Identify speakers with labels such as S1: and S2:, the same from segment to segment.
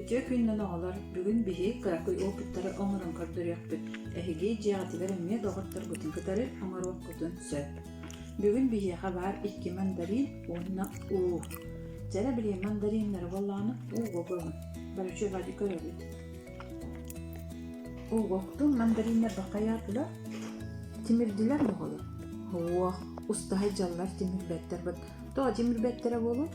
S1: Үтүө күнүнэн оҕолор, бүгүн биһиги кыракый опыттары оҥорон көрдөрүөхпүт. Эһиги дьиэҕитигэр эмиэ доҕотторгутун кытары оҥоруоххутун сөп. Бүгүн биһиэхэ баар икки мандарин уонна уу. Чэрэ билиэн мандариннары буоллаҕына ууга угабын. Бары үчүгэйдик көрөбүт. Ууга уктум мандариннар бахайаатылар. Тимирдилэр оҕолор. Уох, устаһай дьаллар тимирбэттэр. Тоҕо тимирбэттэрэ буолуо?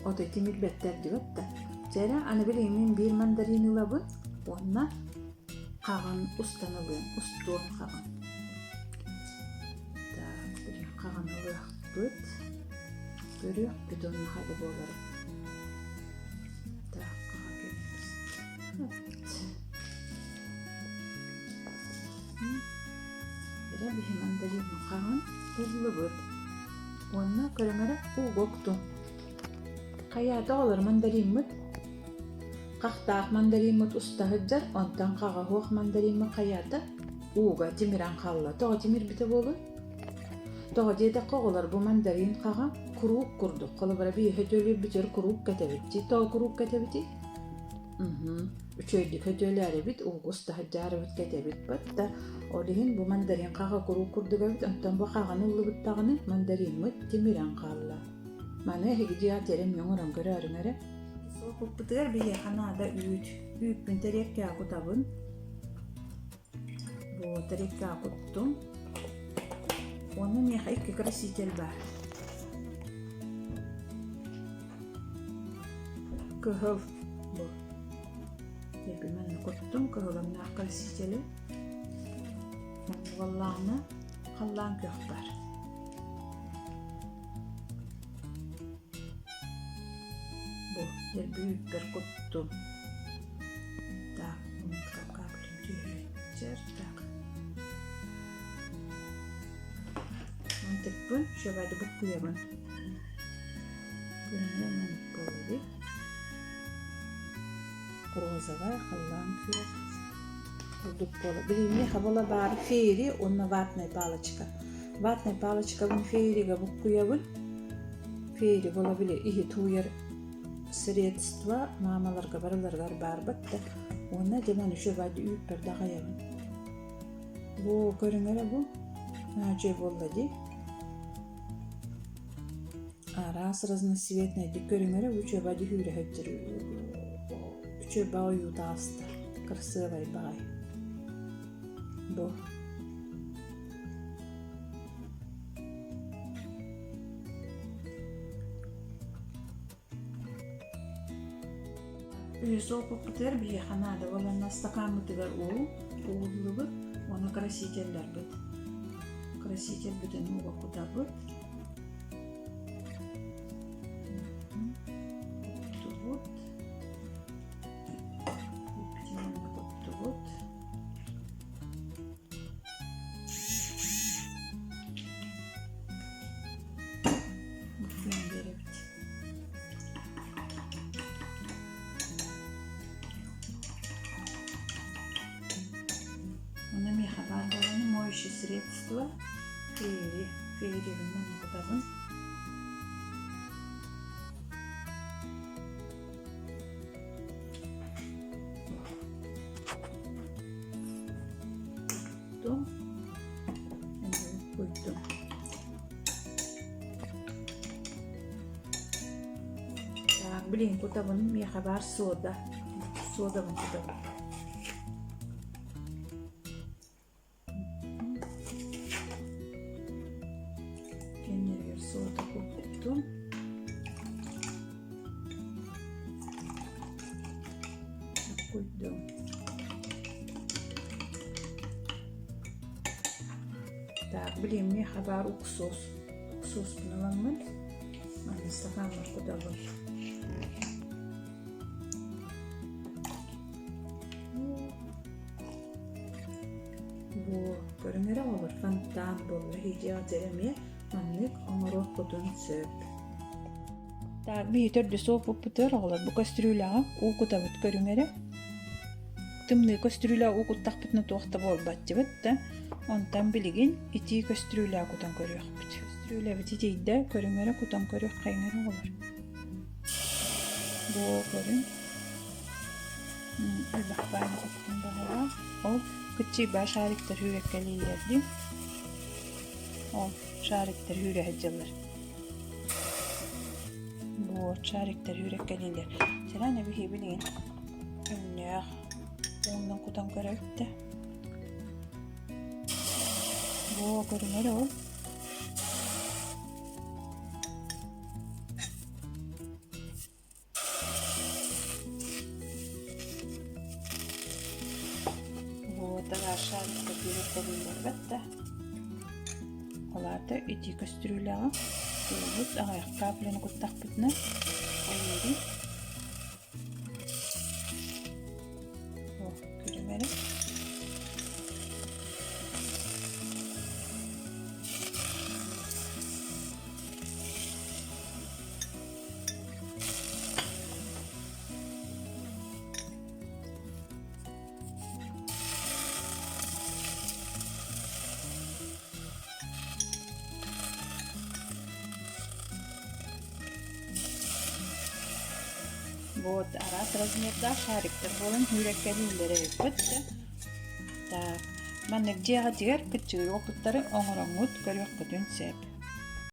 S1: Отой тимирбэттэр диэбэт да. Чэ эрэ, аны билигин мин биир мандарин ылабын уонна хаҕын устан ылыам, устуом хаҕын. Так, билигин хаҕын ылыахпыт. Көрүөхпүт уонна хайда буоларын. Так, хаҕа кэлбит. Эрэ биһи мандарин хаҕын ыллыбыт. Уонна көрүҥ эрэ ууга уктум. Хайаата оҕолор мандариммыт? Хахтаах мандариммыт уста сылдьар, онтон хаҕа суох мандариммыт хайаата ууга тимирэн хаалла. Тоҕо тимирбитэ буолуой? Тоҕо диэтэххэ оҕолор бу мандарин хаҕа куруук курдук. Холобура биһиэхэ төлүүрбүтүгэр куруук кэтэбит. Тоҕо куруук кэтэбитий? Үчүгэйдик сөтүөлээрибит, уугус таһырдьаарыбыт кэтэбит да, ол иһин бу мандарин хаҕа куруук курдук эбит, онтон бу хаҕаны ыллыбыт даҕаны мандариммыт тимирэн хаалла. Маны эһиги дьиэҕэ тиэрэн оҥорон көрөөрүҥ эрэ. Суоппуппутугар биһиэхэ наада үүт. Үүппүн тэриэккэҕэ кутабын. Бу тэриэккэҕэ куттум. Уонна миэхэ икки краситель баар. Кыһыл бу. Эбим манна куттум кыһылымнаах красители. Манна буоллаҕына халлаан күөх баар. Бу дьэрбүүппэр куттум. Так, капкаплем түһээччэр. Так. Мантыкпын шөбады буккуйабын. Көрүҥэ маннык буолар Розовай, халлаан күөх курдук буолар. Билиҥҥи хабала баар фейри уонна ватная палочка. Ватная палочкабын фейрига буккуйабын. Фейри буола били иһит ууйар средство маамаларга барыларыгар баарбат да. Уонна дьэ маны үчүгэй үүппэр даҕайабын. Бу көрүҥ эрэ бу. Наһаа үчүгэй буолла дии. Араас разноцветнайдык көрүҥ эрэ үчүгэйдик үүрэ сылдьар үчүгэй ойуу таҕыста. Кырасыабай баҕайы. Бу. Үһүс уопуппутугар биһиэхэ наада буоланна ыстакааммытыгар уу ууллубут уонна красителлэрбит. Красителбитин ууга кутабыт. Куттубут. Куттубут. Биэрэбит. Онно миэхэ баар буоланы моющее средство фейри фейрибин манна кутабын. Куттум. Куйдум. Так, блин, кутабын миэхэ баар сода. Содабын кутабын. Кэннигэр сода куттум. Куйдум. Так, блин, миэхэ баар уксус. Уксуспун ыламмын, манна стакаммар кутабын. Бу көрүҥ эрэ оҕолор фонтан буолла иһдьиэҕитигэр эмиэ маннык оҥоруоххутун сөп. Так, биһи төрдүс уоппуппутугар оҕолор бу көстүрүүлэҕэ уу кутабыт көрүҥ эрэ. Тымныы көстүрүүлээх уу куттахпытына туох да буолбаччыбыт да, онтон билигин итии көстүрүүлээх кутан көрүөхпүт. Көстүрүүлэбит итийдэ, көрүҥ эрэ кутан көрүөххэйиҥ эрэ оҕолор. Бу көрүҥ элбэх баайы куттун баҕалаах. Ол кыччыйбаа шариктар сүүрэккэлииллэр дии. Ол шариктар сүүрэ сылдьаллар. Вот шариктар сүүрэккэлииллэр. Сэрэн эбиһи билигин өҥнөөх уонна кутан көрөбүт да. Бу көрүҥэр ол. Вот араша тэриллэрбэт да. Ол аата ити көстүрүүлээҕи туубут аҕыйах капляны куттахпытына ойуурун Көрүҥ эрэ. Вот араас размердаах шариктар буолан сүүрэккэлииллэр эбиппит да. Так, маннык дьиэҕитигэр кыччыгый опыттары оҥороҥҥут көрүөххүтүн сөп.